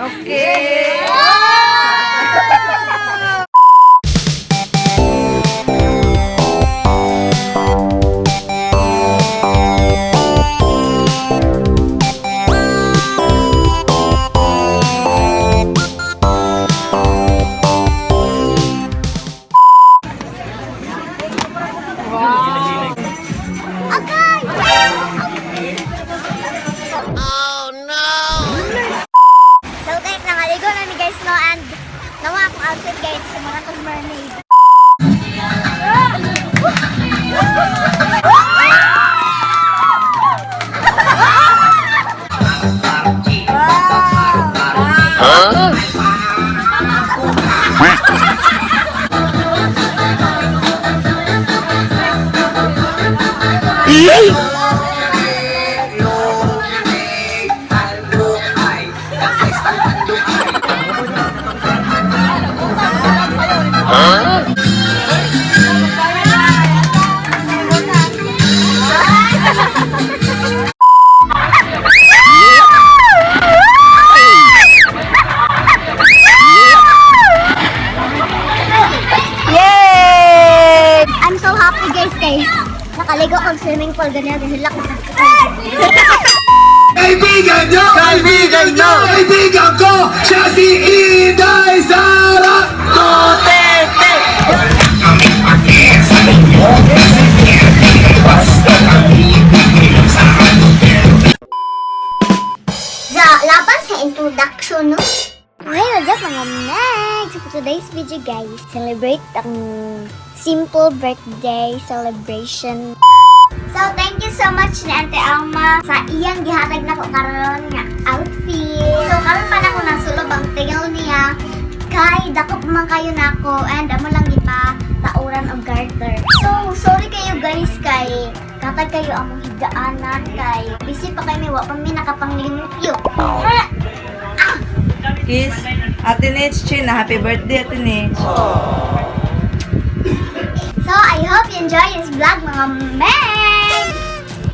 Okay. Okay! So guys, nakaligo na mi guys, no, and nawa akong outfit guys sa mga kong mermaid. Yay! I'm so happy guys kay nakaligo kag swimming pool ganyan hilak na. Kaibigan niyo! Kaibigan niyo! Kaibigan ko! Siya si Inday Sara Duterte! Sa laban sa introduction, no? Hey, what's up mga Meg? So for today's video guys, celebrate ang simple birthday celebration. So thank you so much ni Ate Alma sa iyang gihatag nako karon nga outfit. So karon pa na ako nasulob ang tingaw niya kay dako pa man kayo nako and amo lang gipa tauran og garter. So sorry kayo guys kay katag kayo among higaanan kay busy pa kay mi, wa pa mi nakapanglimpyo. Kiss. Ate Nich, Chin. Happy birthday, Ate Nich. So I hope you enjoy this vlog mga meg.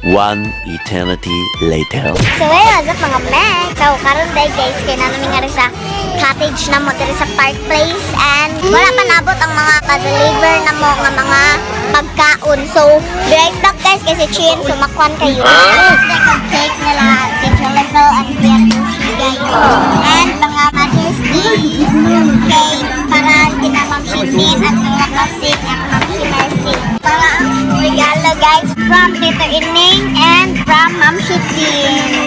One eternity later. So hey, what's up mga meg? So karon day guys, kay nanamin nga rin sa cottage na mo diri sa Park Place and wala pa nabot ang mga pa-deliver na mo nga mga pagkaon. So be right back guys kasi Chin sumakwan kayo. Like ang cake nila, Teacher Level and Kuya Tushi guys. And mga Mother's Day cake para kina Ma'am Shitin at mga Pasig at Ma'am si Mercy. Para ang regalo guys from Tito Ining and from Ma'am Shitin.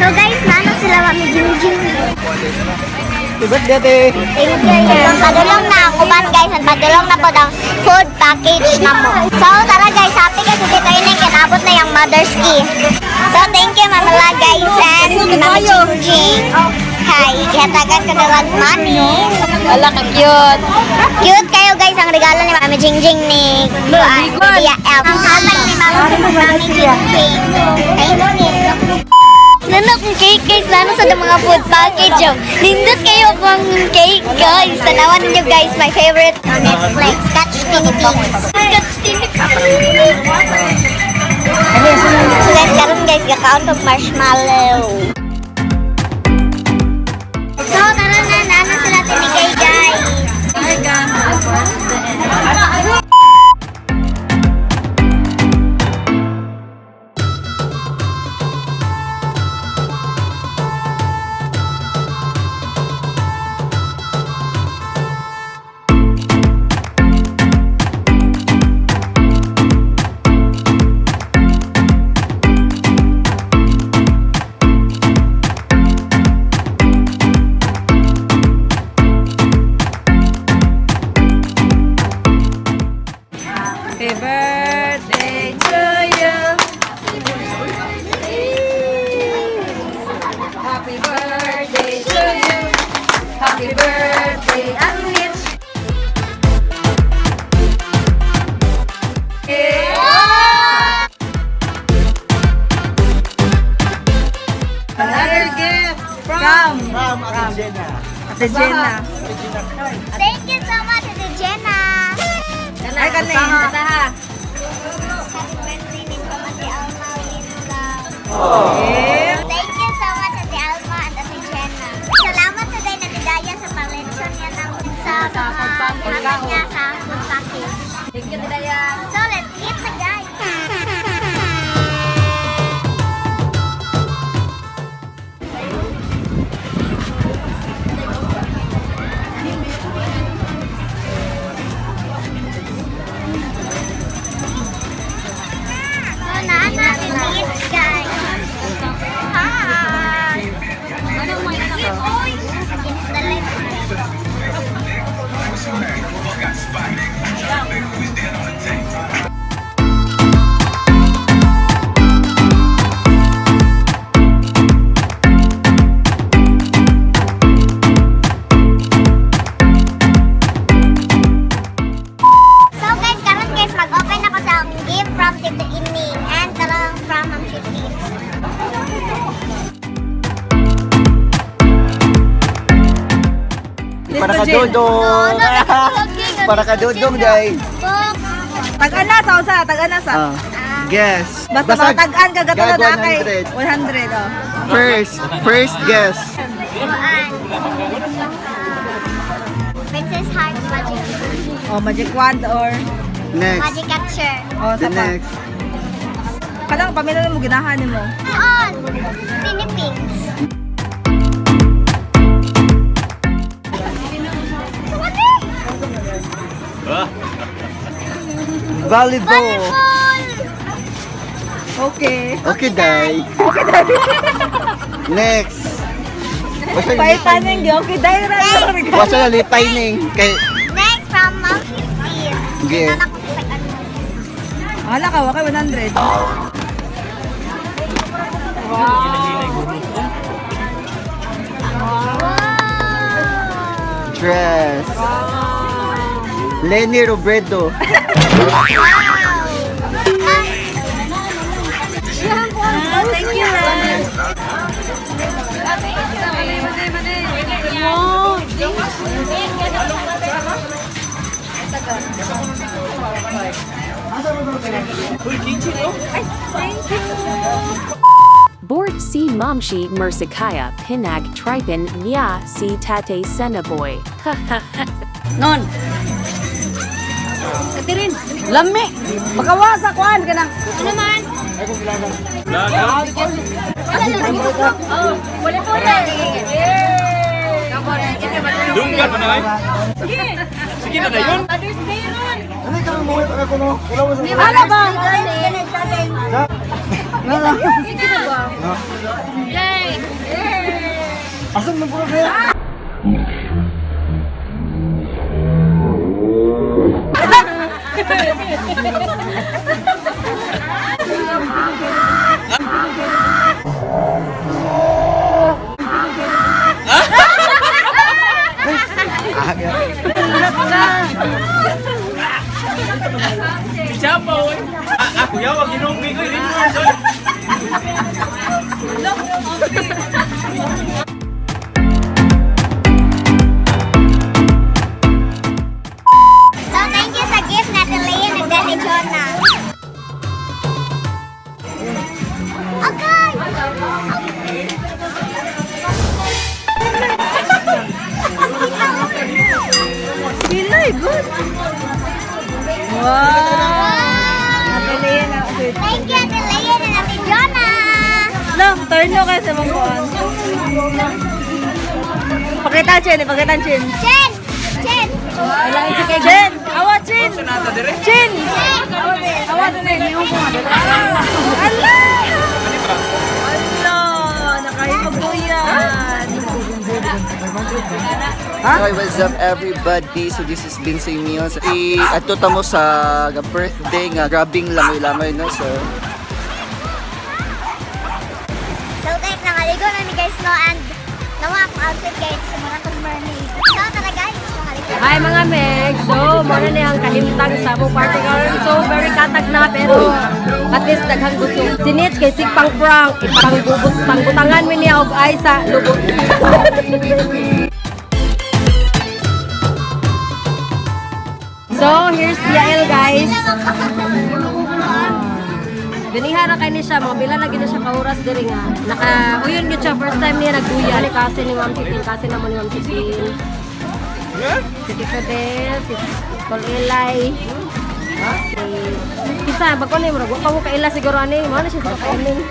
So guys, nano sila Mami Jingjing. Happy birthday, ate! Thank you. Ang padulong na ang uban guys, ang padulong na po ang food package na mo. So tara guys, happy kasi dito yun yung kinabot na yung Mother's Day. So thank you Mama La guys and Mami Jingjing. Hi, gihatagan ko nilang money. Wala ka cute. Cute kayo guys ang regalo ni Mami Jingjing ni Kuan, ni Tia Elf. Ang hatag ni Mami Jingjing. Thank you. Nano akong cake guys, nano sa mga food package. Oh. Nindot kayo akong cake guys. Tanawan ninyo guys, my favorite on Netflix, Catch Teeny Beans. Catch Teeny Beans. So guys, karon guys, gakaon og marshmallow. So tara na, nano sila tinigay guys. From Ate Jenna. Ate Jenna. Thank you so much, Ate Jenna. Ay, kani. Happy birthday din from Ate Alma Winlaw. Eh. Thank you so much, Ate Alma and Ate Jenna. Salamat sa day Ate Daya sa palensyon niya ng sa mga gihatag niya sa food package. Thank you, Ate Daya. So, let's eat na, guys. So, naa na si Mitch, guys. Hi! Oy! It's the life. So guys, karon guys, mag-open ako sa akong gift from Tito Ining and tarong from Ma'am Shirley. Para ka dodong. Para ka dodong, day. Book. Tag-ana sa usa, tag-ana sa. Ah. Guess. Basta Basag. mga tag-an kagatulad Gag na kay 100. 100 oh. First guess. Kuan. Princess Heart Magic. Oh, magic wand or Next. Magic Catcher. oh, The sa pa. next. Kanang pamilya mo ginahan nimo. On. Philippines. Volleyball. Volleyball! Okay. Okay, day. Okay dai. Next. Wasa Paitaning di okay dai ra. Wasa na lipay ning kay Next from Ma'am 15. Okay. Ito na kung ano. Wala ka, wa kay 100. Wow! dress. Lenny Robredo. Wow! Ah, thank you, Ren. Bort si momshi mersikaya pinag tripin nya si tate senaboy. Non. Katirin, lami. Makawasa kuan ka nang. Ano man? Dunggan pa na ay. Sige na na yun. Ano ba? Chapa oy. Ah, ako yaw ang ginubi ko rin mo. So, thank you sa gift natin, Leah, nagdali Jonah. Okay! Pilay, good. Wow. Ate Lea na. Okay. Thank you, Ate Leah and Ate Jonah! Lang, turn no kayo sa mga kuan. Pakita, Chen. Pakita, Chen. Chen! Chen! Chen! Awa, Chen! Chen! Awa, Chen. Ala! Ala! Nakahipag-uyan. Hi, what's up everybody? So this is Vincent Mills. Ato ta mo sa ga birthday nga grabing langoy-langoy no. So So guys, nakaligo na ni guys no and nawa akong outfit guys sa mga kong mermaid. So tara guys, nakaligo. Hi, mga meg! So, mao na ni ang kahimtang sa among party karon. So, very katag na pero at least daghang busog. Si Nitch kay sig pang prank, ipangbubot pangbutangan mi niya og ay sa lubot. So, here's Yael, guys. Ganiha na kay ni siya, mga pila na gid na siya ka oras diri nga. Naka uyon gyud siya, first time niya nagduya ni kasi ni Ma'am Titin, kasi namo ni Ma'am Titin. Si Tito Del, si Tol Eli. Si Kisa, bago ni murag wa pa mo kaila siguro ani, mao na siya sa kainin.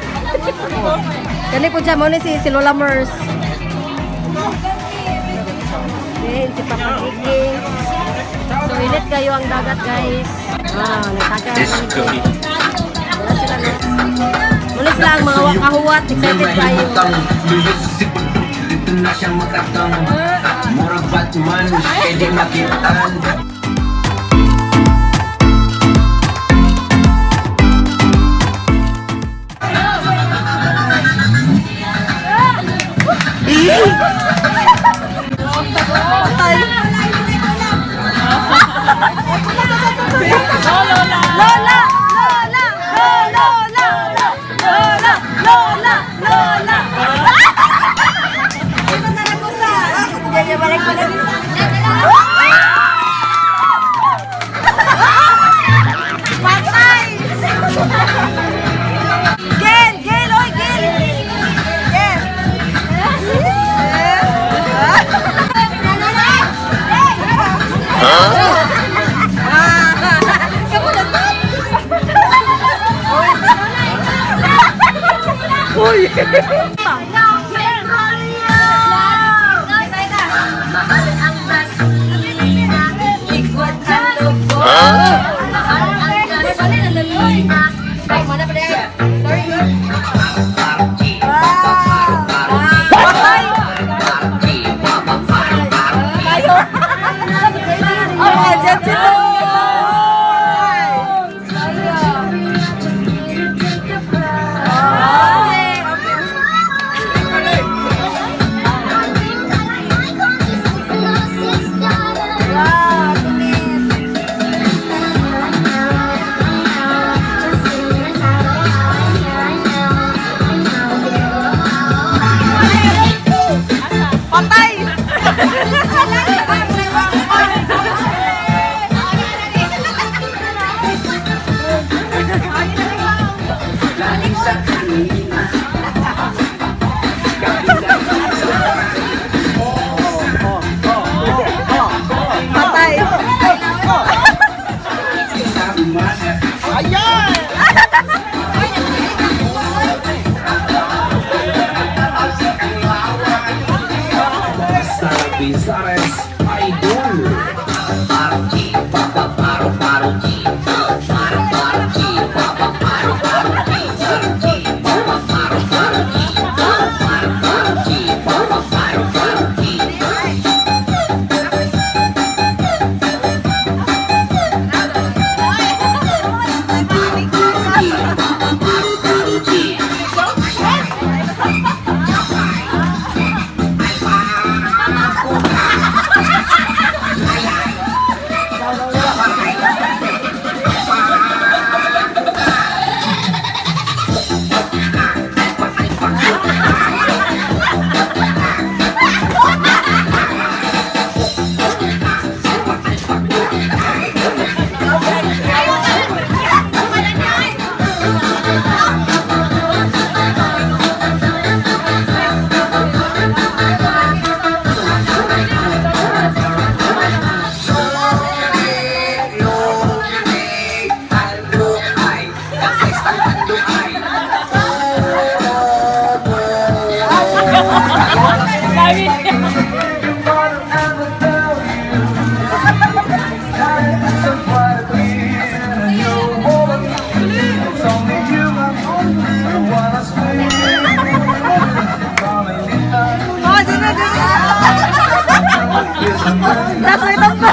Kani po siya, mao ni si Lola Mers. Then si Papa Kiki. So init kayo ang dagat, guys. Ah, nagtaga. Wala sila, no? Muna sila ang mga wakahuwat, excited tayo. Dito na siya magratang. Murag Batman, pwede makitaan. Lola! Lola! Lola! Lola! Lola! Lola! Lola! Patay! Gel! Gel! Oy, Gel! Gel! Oh, dyan si Toy! Wow, tumis. Patay! Patay! Bizares Idol. Party, papa, paro, paro, paro, paro, papa, paro, paro, paro, papa, paro, paro, paro, paro, papa, paro, paro. Oh, dyan na, dyan na. Nasa itong pa.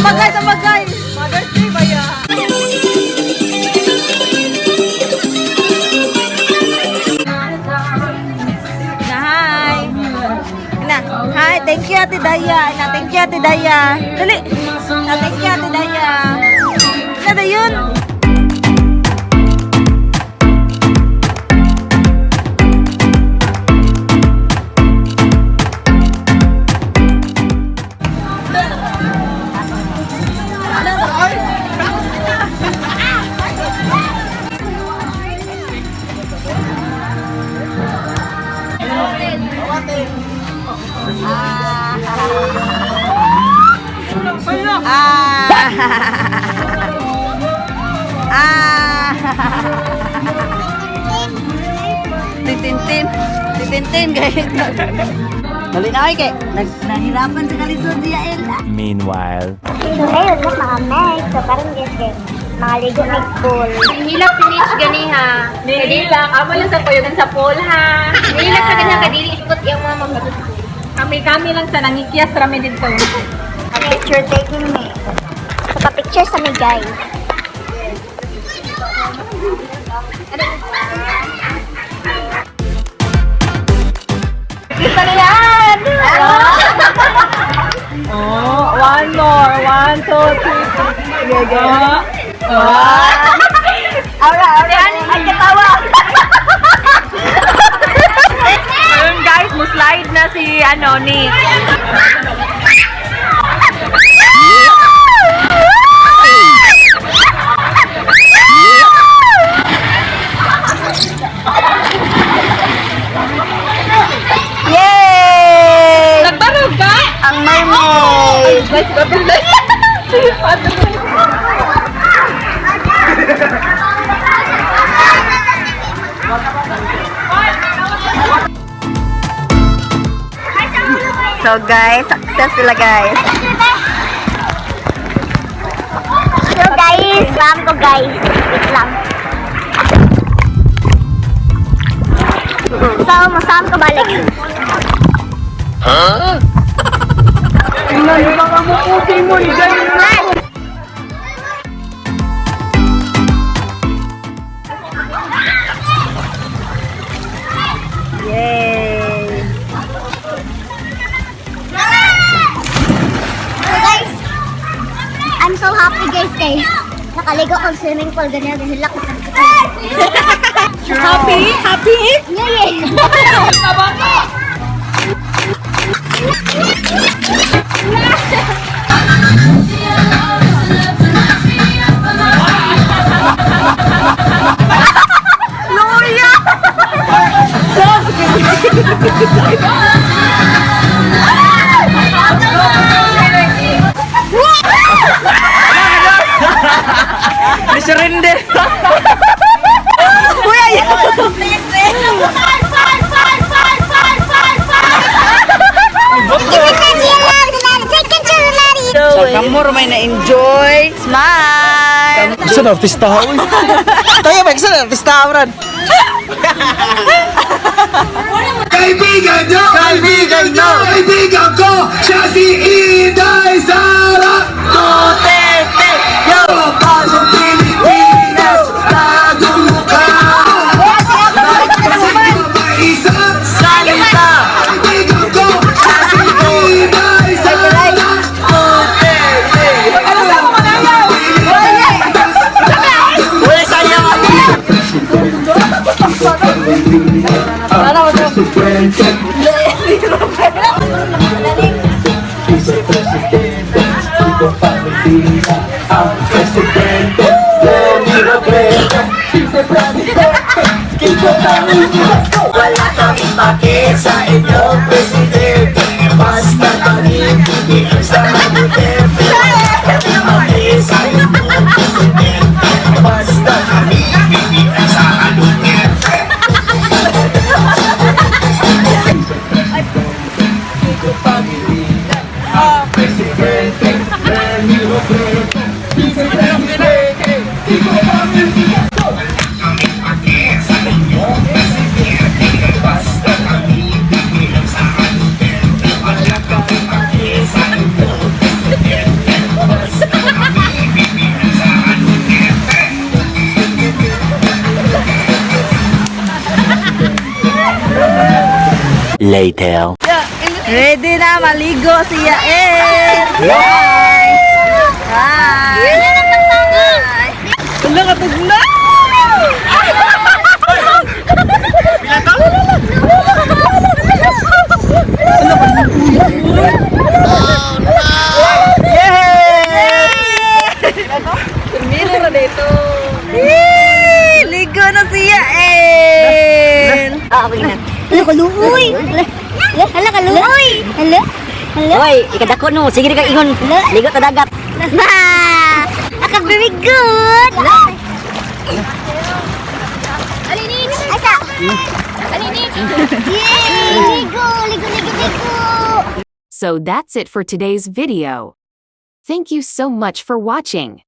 Tambagay, tambagay. Mother's Day ba ya? Na, hi. Na, hi. Thank you, Ate Daya. Na, thank you, Ate Daya. Dali. Na, thank you, Ate Daya. Na, dayon. Ah. Ah. Titintin. Titintin guys. Dali na kay nahirapan sa kalisod si Yael. Meanwhile. So, ayun na mga meg. So, parang guys, guys, mga ligo may pool. Hilak finish gani ha. Nihilak. Amo lang sa puyogan sa pool ha. Nihilak sa ganyan kadili ikot yung mga mga. Kami-kami lang sa nangikyas rami dito. Picture taking me. So, pa-picture sa may guys. Kita niyan! Oh, one more. One, two, three. Go. Aura, aura. Ay, katawa. Ayun guys, muslide na si ano ni. Yay! Nagbarog ka? Ang mermaid. Guys, kapil na. So guys, success sila guys. So, guys, ma'am ko guys. Wait lang. So, masam ko balik. Huh? Yay! So guys, I'm so happy guys kay nakaligo ko sa swimming pool ganyan hilak ko sa Happy? Happy? Yeah, yeah. Surrender! So, kamor may na-enjoy. Smile! Isa na artista ha, uy. Tayo ba, isa na artista ha, Brad. Kaibigan nyo! Kaibigan nyo! Kaibigan ko! Siya si Inday Sara Duterte! Yo! Bagong Pilipinas! Bagong mukha! Sino ba isa? Salita! Kaibigan ko! Siya si Inday Sara Duterte! Uy, sayang! Wala kaming pake sa inyong presidente. Basta kami PBM sa Duterte. Wala kaming pake sa inyong presidente. Basta kami PBM sa Duterte. Presidente Leni Robredo, Vice-Presidente Kiko Pangilinan. Wala kaming pake sa inyong presidente. Basta kami PBM sa Duterte. Wala kaming pake sa Later. Ready na maligo si Yael. Hi! Hi! Wala ka tugna! Yay! na dito. Yay! Ligo na si Yael! Ah, okay na. Hala, kaluoy! Hala, kaluoy! Hala? Hala? Hoy, ikadako no. Sige ka ingon. Ligo ta dagat. Ma! Aka very good! Asa? Yay! Ligo! Ligo, ligo, ligo! So that's it for today's video. Thank you so much for watching.